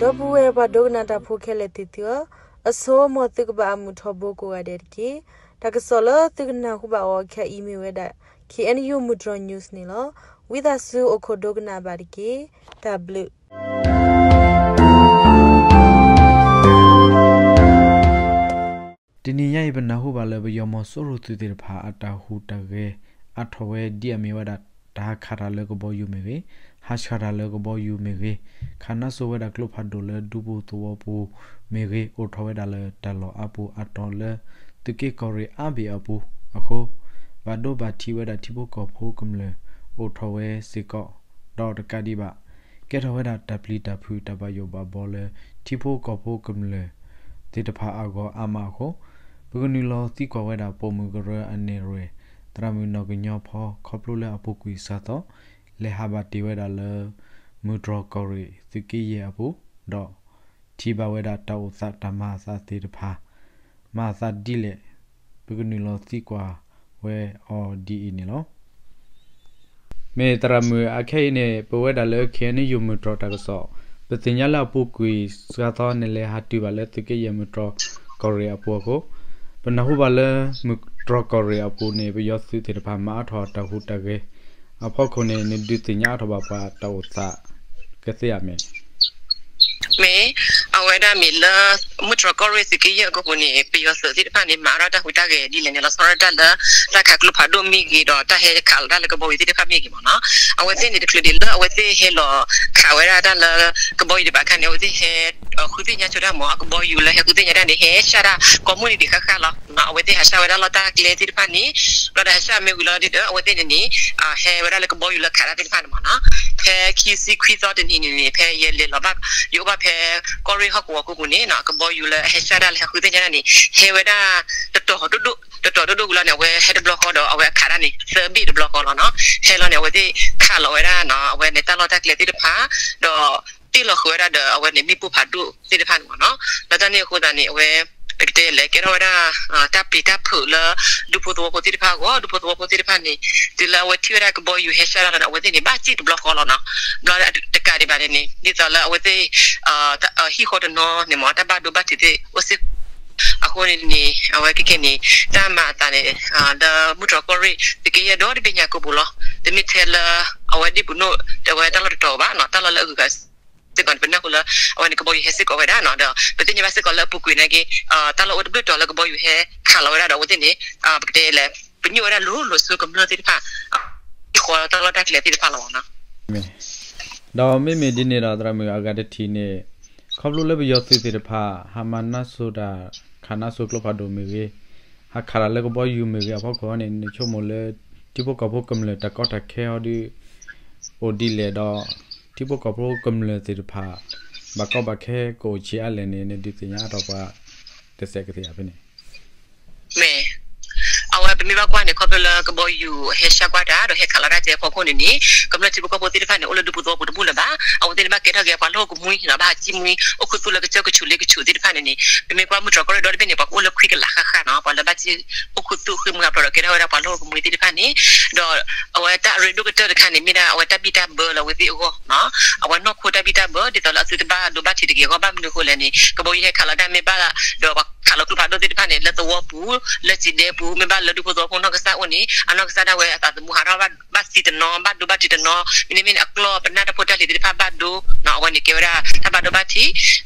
ဒီပုၢ်ဝဲၢ်ပှၤဒိကနၣ်တၢ်ဖိခဲလၢာ်သ့ၣ်သုဧၢ, အဆိ မ်သုကဘၣ်အမုာ်ထီဘိကိးဂၤဒဲးတက့ၢ်. တၢ်ကစီၣ်လၢသုကနၢ်ဟူဘၣ်အီၤခဲအံၤမ့ၢ်ဝဲဒၣ် K N U မုၢ်တြီၤ news န့ၣ်လီၤ. ဝံသးစူၤအိၣ်ခိးဒိကနၣ်ဘၣ်တက့ၢ်. တၢ်ဘျုး တနံၤညါအံၤ ပနၢ်ဟူဘၣ်လၢပယီၤမီၤစိရိၤသုးသ့ၣ်တဖၣ် အတၢ်ဟူးတၢ်ဂဲၤအါထီၣ်ဝဲ ဒ်အမ့ၢ်ဝဲဒၣ် တၢ်ဟးခးတၢ်လၢကဘီယူၤမ့ၢ်ဂ့ၤ, ဟးဆှၣ်တၢ်လၢကဘီယူၤမ့ၢ်ဂ့ၤ, ခးနါစိၤဝဲဒၣ်ကျိဖးဒိၣ်လၢဒူပူၤသဝီပူၤမ့ၢ်ဂ့ၤ အိၣ်ထီၣ်ဝဲဒၣ်လၢတၢ်လီၢ်အါပူၤအါတီၤလၢ သုးက့ကီၢ်ရ့ၣ်အါဘ့ၣ်အပူၤအဃိ ဘၣ်ဒိဘၣ်ထံးဝဲဒၣ်ထံဖိကီၢ်ဖိကမျၢၢ်အိၣ်ထီၣ်ဝဲစ့ၢ်ကီး, ဒီးတကးဒံးဘၣ် ကဲထီၣ်ဝဲဒၣ်တၢ်ပျံၤတၢ်ဖုးတၢ်ဘၣ်ယိၣ်ဘၣ်ဘီလၢ ထံဖိကီၢ်ဖိကမျၢၢ်သ့ၣ်တဖၣ်အဂီၢ်အါမးအဃိ ပကနုာ်လီၤသံကွၢ်ဝဲဒၣ်ပိာ်မုၣ်ကရၢအနဲၣ်ရွဲၣ် သရၣ်မုၣ်နီၢ်ကညီဖီ ခီဖျိလၢအပူၤကွံာ်စှၤသီ လဲၤဟးဘၣ်တ့ၢ်ဝဲဒၣ်လၢ မုၢ်တြီၤကီၢ်ရ့ၣ်သုးက့ယဲၢ်အပူၤ, ဒီးထံၣ်ဘၣ်ဝဲဒၣ်တၢ်အိၣ်သးတၢ်မၤအသးသ့ၣ်တဖၣ် မၤအသးဒ်လဲၣ် ပကနုာ်လီၤသံကွၢ်ဝဲအီၤဒ်အံၤန့ၣ်လီၤ. မ့ၢ်သရၣ်မုၣ်အခဲအံၤန့ၣ် ပဝဲဒၣ်လၢ K N U မုၢ်တြီၤတၢ်ကစီၣ် ပသ့ၣ်ညါလၢအပူၤကွံာ်စှၤသီန့ၣ် လဲၤဟးတုၤဘၣ်လၢသုးက့ယဲၢ်မုၢ်တြီၤကီၢ်ရ့ၣ်အပူၤအဃိ ပနၢ်ဟူဘၣ်လၢ မုၢ်တြီၤကီၢ်ရ့ၣ်အပူၤန့ၣ် ပယီၤသုးသ့ၣ်တဖၣ်မၤအါထီၣ်တၢ်ဟူးတၢ်ဂဲၤအဖီခိၣ်န့ၣ် နဒုးသ့ၣ်ညါအါထီၣ်ဘၣ်ပှၤတၢ်အိၣ်သးကသ့ဧါမ့ၢ် မ့ၢ် အဝဲဒၣ်မ့ၢ်လၢ မုၢ်တြီၤကီၢ်ရ့ၣ်သုးက့ယဲၢ်အကပူၤန့ၣ် ပယီၤသုးသ့ၣ်တဖၣ်န့ၣ် မၤအါထီၣ်တၢ်ဟူးတၢ်ဂဲၤဒ်လဲၣ်န့ၣ်လီၤ. ဆီဒၣ်တၢ်လၢ တၢ်ခးကျိဖးဒိၣ်မ့ၢ်ဂ့ၤဒီး တၢ်ဟဲခးလီၤတၢ်လၢကဘီယူၤသ့ၣ်တဖၣ်မ့ၢ်ဂ့ၤမ့ၢ်နီၤ အဝဲသ့ၣ်န့ၣ် တချုးဒံးလၢအဝဲသ့ၣ်ဟဲလီၤခးဝဲဒၣ်တၢ်လၢကဘီယူၤတဖၣ်အခါန့ၣ် အဝဲသ့ၣ်ဟဲ ဃုသ့ၣ်ညါဆိတၢ်မ့ၢ် အကဘီယူၤလၢဟဲဃုသ့ၣ်ညါတၢ်န့ၣ် ဟဲဆှၣ်တၢ်ကိးမုၢ်နံၤဒံးဃၣ်ဃၣ်လီၤ. အဝဲသ့ၣ်ဟးဆှၣ်ဝဲဒၣ်လီၢ်တၢ်ကျဲသ့ၣ်တဖၣ်န့ၣ် ဘျီဒီးဟဲဆှၣ်မ့ၢ်ဝံၤလီၤဒီး အဝဲသ့ၣ်န့ၣ်န့ၣ် ဟဲဝဲဒၣ်လၢကဘီယူၤလၢခးတၢ်သ့ၣ်တဖၣ်န့ၣ်မ့ၢ်နီၤ ဖဲခံဆံခွံသီတနံၤန့ၣ်န့ၣ် ဖဲယလဲၤလီၤဘၣ် ယအိၣ်ဘၣ်ဖဲ ကီၢ်ရ့ၣ်ဟီၣ်ကဝီၤကိးပူၤန့ၣ်နီၤ ကဘီယူၤလၢအဟဲဆှၣ်တၢ်လၢဟဲဃုသ့ၣ်ညါတၢ်န့ၣ် ဟဲဝဲဒၣ် တတီၤဒိၣ်ဒိၣ် တတီၤဒိၣ်ဒိၣ်ဝံၤလီၤန့ၣ် အဝဲဟဲတဘျီဃီဒီး အဝဲအခးတၢ်န့ၣ် သၢဘ့ၣ်တဘျီဃီလီၤနီၤ. ဟဲလီၤန့ၣ် အဝဲသ့ၣ်ခးလီၤဝဲဒၣ်နီၤ အဝဲန့ၣ်တၢ်လီၢ်တၢ်ကျဲသ့ၣ်တဖၣ် ဒီး တ့ၢ်လီၤဃုာ်ဝဲဒၣ်ဒီး အဝဲန့ၣ်မ့ၣ်ပိၢ်ဖးဒိၣ်သ့ၣ်တဖၣ်န့ၣ်မ့ၢ်နီၤ. ဒီးတၢ်န့ၣ်အဃိသတးန့ၣ် အဝဲ ပကတဲလဲၣ် ကဲထီၣ်ဝဲဒၣ် တၢ်ပျံၤတၢ်ဖုးလၢ ဒူဖိသဝီဖိသ့ၣ်တဖၣ်အဂီၢ် ဒူဖိသဝီဖိသ့ၣ်တဖၣ်န့ၣ် တုၤလၢအဝဲထံၣ်ဝဲဒၣ်ကဘီယူၤဟဲဆှၣ်တၢ်လီၤန့ၣ် အဝဲသ့ၣ်န့ၣ် ဘၣ်စံၣ်တဘျီဃီလီၤနီၤ. ဘျီတကးဒံးဘၣ်န့ၣ်န့ၣ် ဒ်သိးလၢအဝဲသ့ၣ် ဟံၣ်ဃီတနီၤန့ၣ်မ့ၢ် တၢ်ဘၣ်ဒိဘၣ်ထံးသ့ၣ်အိၣ်စ့ၢ်ကီး အဃိန့ၣ်န့ၣ် အဝဲခဲကနံၣ်န့ၣ် တၢ်မၤအသးန့ၣ် လၢမုၢ်တြီၤကီၢ်ရ့ၣ် သုးက့ယဲၢ်ဒီတဘ့ၣ်ညါကိးပူၤလီၤ. တမ့ၢ်ထဲလၢ အဝဲဒ့ၣ်ပူၤနိၣ် အဝဲတၢ်လီၢ်တတီၤဘၣ်နီၤ တၢ်လီၢ်လၢအဂုၤအဂၤစ့ၢ်ကီးန့ၣ် ပနၢ်ဟူလၢ အဝဲန့ၣ်ကဘီယူၤဟဲစ့ၢ်ကီးဝဲဒၣ်နီၤ ဒီးပသ့ၣ်ညါဘၣ်စ့ၢ်ကီးလၢအပူၤကွံာ်နာ်က့ တၢ်လီၢ်အိၣ်တဘျုးတီၤလၢကဘီယူၤဟဲခးလီၤဝဲဒၣ်ဒီးအဝဲသ့ၣ်န့ၣ် ပကတဲလဲၣ် ပညိၣ်ဝဲဒၣ်လိၤလိၤဆူကမျၢၢ်သ့ၣ်တဖၣ် ဟံၣ်ဃီတၢ်လီၢ်တၢ်ကျဲသ့ၣ်တဖၣ်လီၤမ့ၢ်နီၤ. ဒီးမ့မ့ၢ်ဒ်န့ၣ်ဒီးသရၣ်မုၣ်အဂၤတထံၣ်န့ၣ် ခီဖျိလၢပယီၤသုးသ့ၣ်တဖၣ် ဟးမၤနါစိၤတၢ် ခးနါစိၤကျိဖးဒိၣ်မ့ၢ်ဂ့ၤ ဟးခးတၢ်လၢကဘီယူၤမ့ၢ်ဂ့ၤအဖီခိၣ်န့ၣ် နဆိကမိၣ်လၢ ထံဖိကီၢ်ဖိကမျၢၢ်တၢ်ကီတၢ်ခဲအီၤဒုး အိၣ်ဒ်လဲၣ်ဒီး ထံဖိကီၢ်ဖိကမျၢၢ်သ့ၣ်တဖၣ် ဘၣ်ကီဘၣ်ခဲကအိၣ်ဆံးအါလဲၣ်န့ၣ် နဒုးသ့ၣ်ညါအါထီၣ်ပှၤ တစဲးကသ့ဧါဖဲန့ၣ် မ့ၢ် အဝဲပမ့ၢ်ဘၣ်ကွၢ်န့ၣ် ခီဖျိလၢကဘီယူၤဟဲဆှၢကွၢ်တၢ် ဒီးဟဲခးလီၤတၢ်ကဲအဖီခိၣ်န့ၣ်န့ၣ် ကမျၢၢ်ထံဖိကီၢ်ဖိသ့ၣ်တဖၣ်န့ၣ် အိၣ်လၢဒူဖိသဝီပူၤတဘူၣ်လၢၤဘၣ်. အဝဲသ့ၣ်န့ၣ်ဘၣ်ကဲထီၣ်က့ၤပှၤလီၢ်ဟီၣ်ကမှံ ဘၣ်ဟးစံၣ်မှံ အိၣ်ခူသူၣ်လၢကစၢၢ်ကဆူးလ့ကဆူးသ့ၣ်တဖၣ်န့ၣ်န့ၣ် ပမ့ၢ်ကွၢ်မုၢ်တြီၤကီၢ်ရ့ၣ်ဒီတဘ့ၣ်န့ၣ် ပှၤကအိၣ်လၢခွံကလးဃၣ်ဃၣ်နီၤ ပှၤလၢဘၣ်စံၣ်အိၣ်ခူသူၣ်ဃ့ၢ်မှံဟးဖျိးဒီးကဲထီၣ်ဝဲဒၣ်ပှၤလီၢ်ဟီၣ်ကမှံသ့ၣ်တဖၣ်န့ၣ် ဒီးအဝဲတၢ်အရ့ဒိၣ်ကတၢၢ်တခါန့ၣ် မ့ၢ်ဒၣ်အဝဲတၢ်ဘံၣ်တၢ်ဘၢလၢအဝဲသ့ၣ်အဂီၢ်နီၤ အဝဲနီၢ်ခိတၢ်ဘံၣ်တၢ်ဘၢ ဒ်သိးလၢအသုတဘၣ်ဒိဘၣ်ထံးတဂ့ၤအဂီၢ် ဘၣ်မနုၤအဃိလဲၣ်န့ၣ် ကဘီယူၤဟဲခးလီၤတၢ်မ့ၢ်ဘၣ်ဒီး ပှၤခးလီၤကျိဖးဒိၣ်သ့ၣ်တဖၣ်န့ၣ် လၢသဝီပူၤ လၢစံးဒဲပူၤ မ့ၢ်ဘၣ်လၢဒူဖိသဝီဖိနီၢ်ကစၢ်အိၣ်န့ၣ် အနီၢ်ကစၢ်ဒၣ်ဝဲအသးသမူဟးထီၣ်ဘၣ်သံတနီၤ ဘၣ်ဒိဘၣ်ထံးတနီၤ မ့တမ့ၢ်န့ၣ် အကျီၢ်ပနၢ်တၢ်ဖိတၢ်လံၤသ့ၣ်တဖၣ်ဘၣ်ဒိ အဝဲန့ၣ်ကဲဝဲဒၣ်တၢ်ဘၣ်ဒိဘၣ်ထံး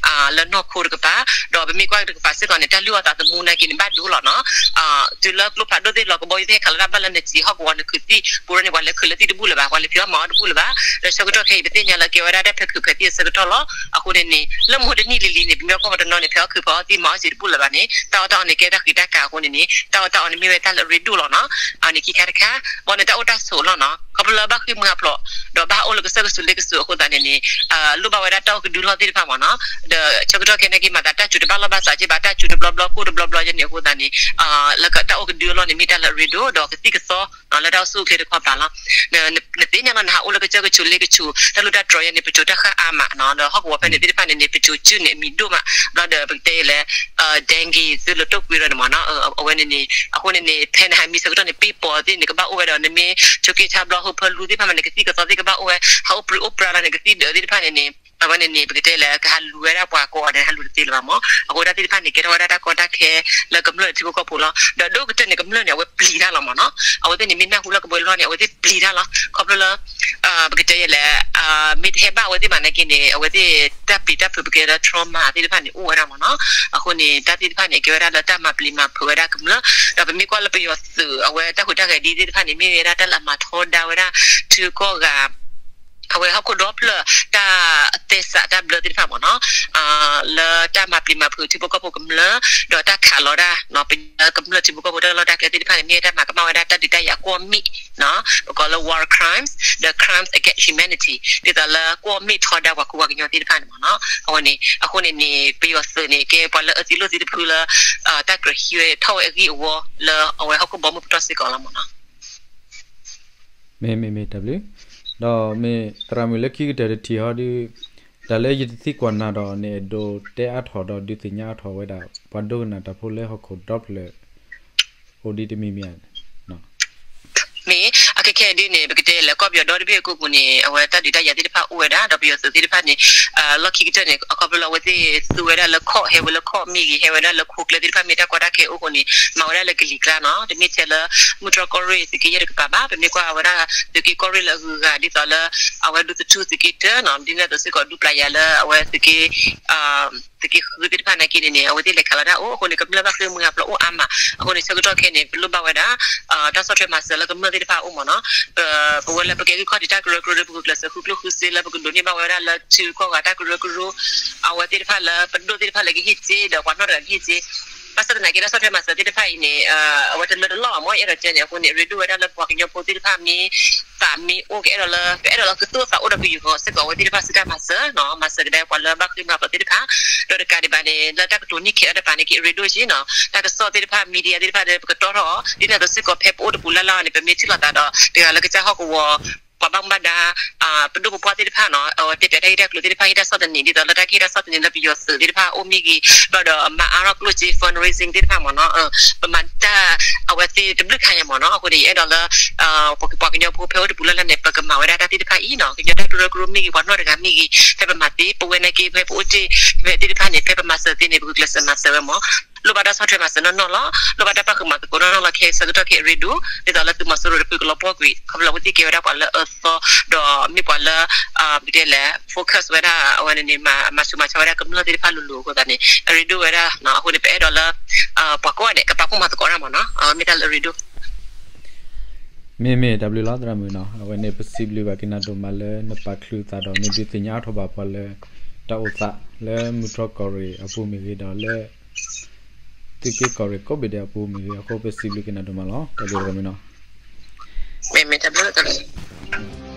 လၢနီၢ်ခိတကပၤ ဒီးပမ့ၢ်ကွၢ်တကပၤစ့ၢ်ကီးန့ၣ် တၢ်လုၢ်အီၣ်သးသမူနာ်က့န့ၣ် ဘၣ်ဒိလီၤနီၤ တုၤလၢကျိဖးဒိၣ်သ့ၣ်လီၤ ကဘီယူၤသ့ၣ်ဟဲခးလီၤတၢ်ဘၣ်လၢနစံးဟီၣ်ကဝီၤနခုးသံၣ် ပူၤန့ၣ် ပှၤလဲၤခုးလၢသံၣ်တဘူၣ်လၢၤဘၣ် ပှၤလဲၤဖံးအီၣ်မၤအီၣ်တဘူၣ်လၢၤဘၣ် ဒီးဆၢကတီၢ်ခဲအံၤ ပသ့ၣ်ညါလၢကဲဝဲဒၣ်တၢ်ဖဲခုးဖဲသံၣ်အဆၢကတီၢ်လီၤ အဃိန့ၣ်န့ၣ် လၢမဟိတနံၣ်လံၤလံၤန့ၣ် ပမ့ၢ်ကွၢ်ပှၤတနီၤန့ၣ် ဖဲအီၣ်ခုးဖဲအီၣ်သံၣ်မၤအီၣ်စံးတဘူၣ်လၢၤဘၣ်န့ၣ် တၢ်အီၣ်တၢ်အီန့ၣ်ကဲတၢ်ဃံးတၢ်ကၢအဃိန့ၣ်န့ၣ် တၢ်အီၣ်တၢ်အီန့ၣ်မ့ၢ်ဝဲတၢ်လၢအရ့ဒိၣ်လီၤနီၤ အန့ၣ်ခံခါတခါ ဘၣ်န့ၣ်တၢ်အိၣ်တၢ်ဆိးလီၤနီၤ ခီဖျိလၢဘၣ်ဃ့ၢ်မှံဟးဖျိး ဒီးဘၣ်ဟးအိၣ်လၢကစၢၢ်ကဆူးလ့ကဆူးအဃိသတးန့ၣ်န့ၣ် လိၣ်ဘၣ်ဝဲဒၣ်တၢ်အိၣ်ကဒုအလီၢ်သ့ၣ်တဖၣ်မ့ၢ်နီၤ ဒီးဆၢကတီၢ်ခဲအံၤနာ်က့ မၤသးတၢ်စူၤတဘၣ်လီၢ်ဘၣ်စးက့ဘၣ် တၢ်စူၤတဘျီဘျီကိၢ်တဘျီဘျီယဲန့ၣ်အဃိသတးန့ၣ် လၢတၢ်အိၣ်ကဒုအလီၢ်န့ၣ် မ့ၢ်တၢ်လၢအရ့ဒိၣ် ဒီးကသံၣ်ကသီ လၢတၢ်အိၣ်ဆူၣ်အိၣ်ချ့တခီပၤလီၤ နသ့ၣ်ညါလီၤ နဟးအိၣ်လၢကစၢၢ်ကဆူးလ့ကဆူး တၢ်လူၢ်တၢ်တြီၤယဲန့ၣ် ပစိၤတၢ်ဃၣ်အါမးနီၤ ဒီးဟီၣ်ကဝီၤဖဲန့ၣ်သ့ၣ်တဖၣ်န့ၣ်န့ၣ် ပစိၤစုၣ်န့ၣ်အမံၤဒိၣ်မး ဘျီဒီးပကတဲလၢ dengue သုးလိာ်တိၢ်ကွံာ်ဒီးန့ၣ်မ့ၢ်နီၤ အဝဲန့ၣ်န့ၣ် အဃိန့ၣ်န့ၣ် ဖဲနဟးမံဆၢကတီၢ်န့ၣ် ပ့ၢ်ပီၤသ့ၣ်န့ၣ် ကဘၣ်အိၣ်ဝဲဒီး နမ့ၢ်ဆိးက့ဆါဘျီ ဟိၣ်ဖၢလူသ့ၣ်တဖၣ်မ့ၢ်န့ၣ် ကသံၣ်ကသီသ့ၣ်ကဘၣ်အိၣ်ဝဲ ဟးအိၣ်ပြံးအိၣ်ပြါလီၤန့ၣ် ကသံၣ်ဒၢးသ့ၣ်တဖၣ်န့ၣ်န့ၣ် အဝဲန့ၣ်န့ၣ် ပကတဲလၢကဟးလူၤဝဲဒၣ်ပှၤကိးဂၤန့ၣ် ဟးလူၤတသ့လၢၤဘၣ်မး. အဃိတၢ်သ့ၣ်တဖၣ်န့ၣ် ကဲထီၣ်ဝဲဒၣ်တၢ်ကီတၢ်ခဲလၢကမျၢၢ်လၢထံဖိကီၢ်ဖိလီၤ. ဒီးဒိၣ်ကတၢၢ်န့ၣ် ကမျၢၢ်န့ၣ် အဝဲပျံၤတၢ်လီၤမးနီၤ. အဝဲသ့ၣ်န့ၣ် မ့ၢ်နၢ်ဟူလၢကဘီယူၤလီၢ်န့ၣ် အဝဲသ့ၣ်ပျံၤတၢ်လီၤ. ခီဖျိလၢ ပကတဲယဲလဲၣ် မ့ၢ်တဟဲဘၣ်အဝဲသ့ၣ်ဘၣ်နာ်က့န့ၣ် အဝဲသ့ၣ်တၢ်ပျံၤတၢ်ဖုး ပကဲလၢ trauma သ့ၣ်တဖၣ်န့ၣ် အိၣ်ဝဲဒၣ်မးနီၤ. အဃိန့ၣ် တၢ်သ့ၣ်တဖၣ်န့ၣ် ကဲဝဲဒၣ်လၢတၢ်မၤပျံၤမၤဖုးဝဲဒၣ်ကမျၢၢ်. ဒီးပမ့ၢ်ကွၢ်လၢပယီၤသုး အဝဲတၢ်ဟူးတၢ်ဂဲၤဒ်သ့ၣ်တဖၣ်န့ၣ် မ့ၢ်ဝဲဒၣ်တၢ်လၢအမၤထီဒါဝဲဒၣ် ထံကီၢ်ဂၤ အဝဲဟီၣ်ခိၣ်ဒီဖျၢၣ် တၢ်သဲစးတၢ်ဘျၢသ့ၣ်တဖၣ်မးနီၤ, လၢတၢ်မၤပျံၤမၤဖုးထံဖိကီၢ်ဖိကမျၢၢ် ဒီးတၢ်ခးလီၤဒၣ် ပကမျၢၢ်ထံဖိကီၢ်ဖိတၢ်လီၢ်တၢ်ကျဲသ့ၣ်တဖၣ်န့ၣ် မ့ၢ်တၢ်မၤကမၣ်ဝဲဒၣ်တၢ်ဒုးတၢ်ယၤကွီၢ်မ့ၣ် ပကိးလၢ war crimes ဒီး crimes against humanity ဒ်သိးလၢကွီၢ်မ့ၣ်ထီဒါပှၤကူပှၤကညီသ့ၣ်တဖၣ်န့ၣ်မးနီၤ. အဝဲန့ၣ် အဃိန့ၣ်န့ၣ် ပယီၤသုးန့ၣ် ကဲပှၤလၢအၢသံလိၣ်သံတဖုလၢ တၢ်ကြၢးဟံးဝဲထီၣ်ဝဲအဂံၢ်အဝီလၢအဝဲဟီၣ်ခိၣ်ဘီမုၢ်ပတီၢ်စ့ၢ်ကီးလီၤမးနီၤ. မ့မ့မ့ၢ်တၢ်ဘျုး, ဒီးမ့ၢ်သရၣ်မုၣ်လၢခံကတၢၢ်တထံၣ်ဟီဒုး, တၢ်လၢယတသံကွၢ်နၤဒီး နအဲၣ်ဒိးတဲအါထီၣ်ဒီးဒုးသ့ၣ်ညါအါထီၣ်ဝဲဒၣ် ပှၤဒိကနၣ်တၢ်ဖိလၢဟီၣ်ခိၣ်ဒီဖျၢၣ် အိၣ်ဒံးတမံၤမံၤဧါ. မ့ၢ်အခဲခဲဒ်န့ၣ် ပကတဲလၢကီၢ်ပယီၤဒီတဘ့ၣ်အကိၣ်ပူၤန့ၣ် အဝဲတၢ်ဒုးတၢ်ယၤသ့ၣ်တဖၣ်အိၣ်ဝဲဒၣ် ဒီးပယီၤသုးသ့ၣ်တဖၣ်န့ၣ် လီၢ်ခံကတၢၢ်န့ၣ် အခီဖျိလၢအဝဲသ့ၣ်သူဝဲဒၣ်လၢခီၣ် ဟဲဝဲလၢခီၣ်မ့ၢ်ဂ့ၤ ဟဲဝဲဒၣ်လၢခိၣ်ကျၢၢ်သ့ၣ်တဖၣ်မ့ၢ်တၢ်ကီတၢ်ခဲအိၣ်အဃိန့ၣ် မၤဝဲဒၣ်လၢကလံၤကျါနီၤ. တမ့ၢ်ထဲလၢ မုၢ်တြီၢ်ကီၢ်ရ့ၣ်သုးက့ယဲၢ်တကပၤဘၣ်. ပမ့ၢ်ကွၢ်ဝဲဒၣ်သုးက့ကီၢ်ရ့ၣ်လၢအဂုၤအဂၤ ဒ်သိးလၢ အဝဲဒူသထူၣ်သုးက့တၢနီၤ ဒ်န့ၣ်အသိးစ့ၢ်ကီးဒူပျၢ်ယၤလၢအဝဲသုးက့ သုးက့ဃုသ့ၣ်တဖၣ်နာ်က့န့ၣ်န့ၣ် အဝဲသ့ၣ်လဲၤခးလီၤတၢ်အိၣ်အဃိန့ၣ် ကမျၢၢ်ဘၣ်ဃ့ၢ်မှံဟးဖျိးအိၣ်အါမး. အဃိန့ၣ် ဆၢကတီၢ်ခဲအံၤန့ၣ် ပလိၣ်ဘၣ်ဝဲဒၣ် တၢ်ဆီၣ်ထွဲမၤစၢၤလၢကမျၢၢ်သ့ၣ်တဖၣ်အအိၣ်မးနီၤ. ပဝဲလၢပကဲဂံၢ်ခီၣ်ထံးတၢ်ကရၢကရိဒီး ပကကျဲးစၢးဃုကျိၣ်ဃုစ့လၢပကဒိးန့ၢ်ဘၣ်ဝဲဒၣ်လၢထံဂုၤကီၢ်ဂၤတၢ်ကရၢကရိ အဝဲသ့ၣ်တဖၣ်လၢပဒိၣ်သ့ၣ်တဖၣ်လၢကဟ့ၣ်စ့ ဒီးပှၤနီၢ်တဂၤကဟ့ၣ်စ့ ဘၣ်ဆၣ်သနာ်က့ တၢ်ဆီၣ်ထွဲမၤစၢၤသ့ၣ်တဖၣ်အံၤန့ၣ် အဝဲတလၢတလီၢ်ဘၣ်မး ယအဲၣ်ဒိးတဲန့ၣ် အဃိန့ၣ် ရ့ဒိၣ်ဝဲဒၣ်လၢပှၤကညီဖိသ့ၣ်တဖၣ်မ့ၢ်သးမ့ၢ်အိၣ် ကအဲၣ်ဒိးလၢ ပအဲၣ်ဒိးလၢကသူၣ်အိၣ်သးအိၣ်ဒီးပယူၤဃီၤစ့ၢ်ကီး အဝဲသ့ၣ်တဖၣ်စုတၢ်မၤစၢၤနီၤ မၤစၢၤကဒါပှၤလၢဘၣ်ဃ့ၢ်မှံဟးဖျိးသ့ၣ်တဖၣ် ဒီးတကးဒံးဘၣ်န့ၣ် လၢတၢ်ကတိၤန့ၢ်ခဲးအီၤတပၤန့ၣ်က့ ရ့ဒိၣ်က့နီၤ တၢ်ကစီၣ်သ့ၣ်တဖၣ် media သ့ၣ်တဖၣ်ဒီး ပကတီထီၣ်အီၤ ဒ်န့ၣ်အသိးစ့ၢ်ကီး ဖဲပအိၣ်တပူၤလၢ်လၢ်န့ၣ် ပမ့ၢ်ထံၣ်လိာ်သးဒီး တဂၤလၢကစၢ်ဟီၣ်ကဝီၤ ပှၤဘၣ်မူဘၣ်ဒါ ပဒိၣ်ပပှၢ်သ့ၣ်တဖၣ်နီၤ တဲပၠးတၢ်ဂ့ၢ်တၢ်ကျိၤသ့ၣ်တဖၣ် ဟ့ၣ်တၢ်ဆီၣ်သနံး ဒ်သိးလၢတၢ်ကဟ့ၣ်တၢ်ဆီၣ်သနံးလၢပယီၤသုးသ့ၣ်တဖၣ်အိၣ်မ့ၢ်ဂ့ၤ ဘၣ်ဒီးမၤအါထီၣ်ကျိၣ်စ့ fundraising သ့ၣ်တဖၣ်မ့ၢ်နီၤ ပမၤတၢ် အဝဲသ့ၣ်တဘျုးခါညါမ့ၢ်နီၤ အဃိန့ၣ် ယအဲၣ်ဒိးလၢ ပပှၤကညီဖိဖဲအိၣ်တပူၤလၢ်လၢ်န့ၣ် ပကမၤဝဲဒၣ်တၢ်သ့ၣ်တဖၣ်အံၤနီၤ ကညီတၢ်ကရၢကရိမ့ၢ်ဂ့ၤ ပှၤနီၢ်တဂၤမ့ၢ်ဂ့ၤ ဖဲပမၤသ့ ပဝဲနာ်က့ ဖဲပအိၣ်တ့ၢ် ဖဲသ့ၣ်တဖၣ်န့ၣ် ဖဲပမၤစၢၤသ့န့ၣ် ပကကျဲးစၢးမၤစၢၤဝဲမ့ၢ် လိၣ်ဘၣ်တၢ်ဆီၣ်ထွဲမၤစၢၤနီၢ်နီၢ်လီၤ လိၣ်ဘၣ်တၢ်ပၣ်ဃုာ်မၤသကိးနီၢ်နီၢ်လီၤ ခဲအံၤဆၢကတီၢ်ခဲအံၤရ့ဒိၣ် ဒ်သိးလၢသုးမီၤစိရိၤတဖုကလီၤပှီၢ်ကွံာ် ခီဖျိလၢအဝဲသ့ၣ်ကဲဝဲဒၣ်ပှၤလၢအၢသီ ဒီးမ့ၢ်ပှၤလၢ ပတဲလဲၣ် focus ဝဲဒၣ် အဝဲန့ၣ်န့ၣ် မၤဆူးမၤဆါဝဲဒၣ်ကမျၢၢ်သ့ၣ်တဖၣ်လိၤလိၤအဃိသတးန့ၣ် အရ့ဒိၣ်ဝဲဒၣ် အဃိန့ၣ် ပအဲၣ်ဒိးလၢ ပှၤကိးဂၤဒဲး ကပာ်ဖှိၣ်မၤသကိးတၢ်မ့ၢ်နီၤ အဝဲမ့ၢ်တၢ်လၢအရ့ဒိၣ် မ့မ့ၢ်တၢ်ဘျုးလီၤ သရၣ်မုၣ်နီၤ အဝဲန့ၣ် ပစံးဘျုးဘၣ်က့ၤနၤဒိၣ်မးလၢနပာ်ချုးသးဒီး နဒုးသ့ၣ်ညါအါထီၣ်ဘၣ်ပှၤလၢ တၢ်အိၣ်သးလၢမုၢ်တြီၢ်ကီၢ်ရ့ၣ်အပူၤမ့ၢ်ဂ့ၤဒီးလၢ သုးက့ကီၢ်ရ့ၣ်ကိးဘ့ၣ်ဒဲးအပူၤမ့ၢ်ဂ့ၤ အဃိပစံးဘျုးက့ၤနၤဒိၣ်မးလီၤ တၢ်ဘျုးသရၣ်မုၣ်နီၤ မ့မ့ၢ်တၢ်ဘျုးလီၤ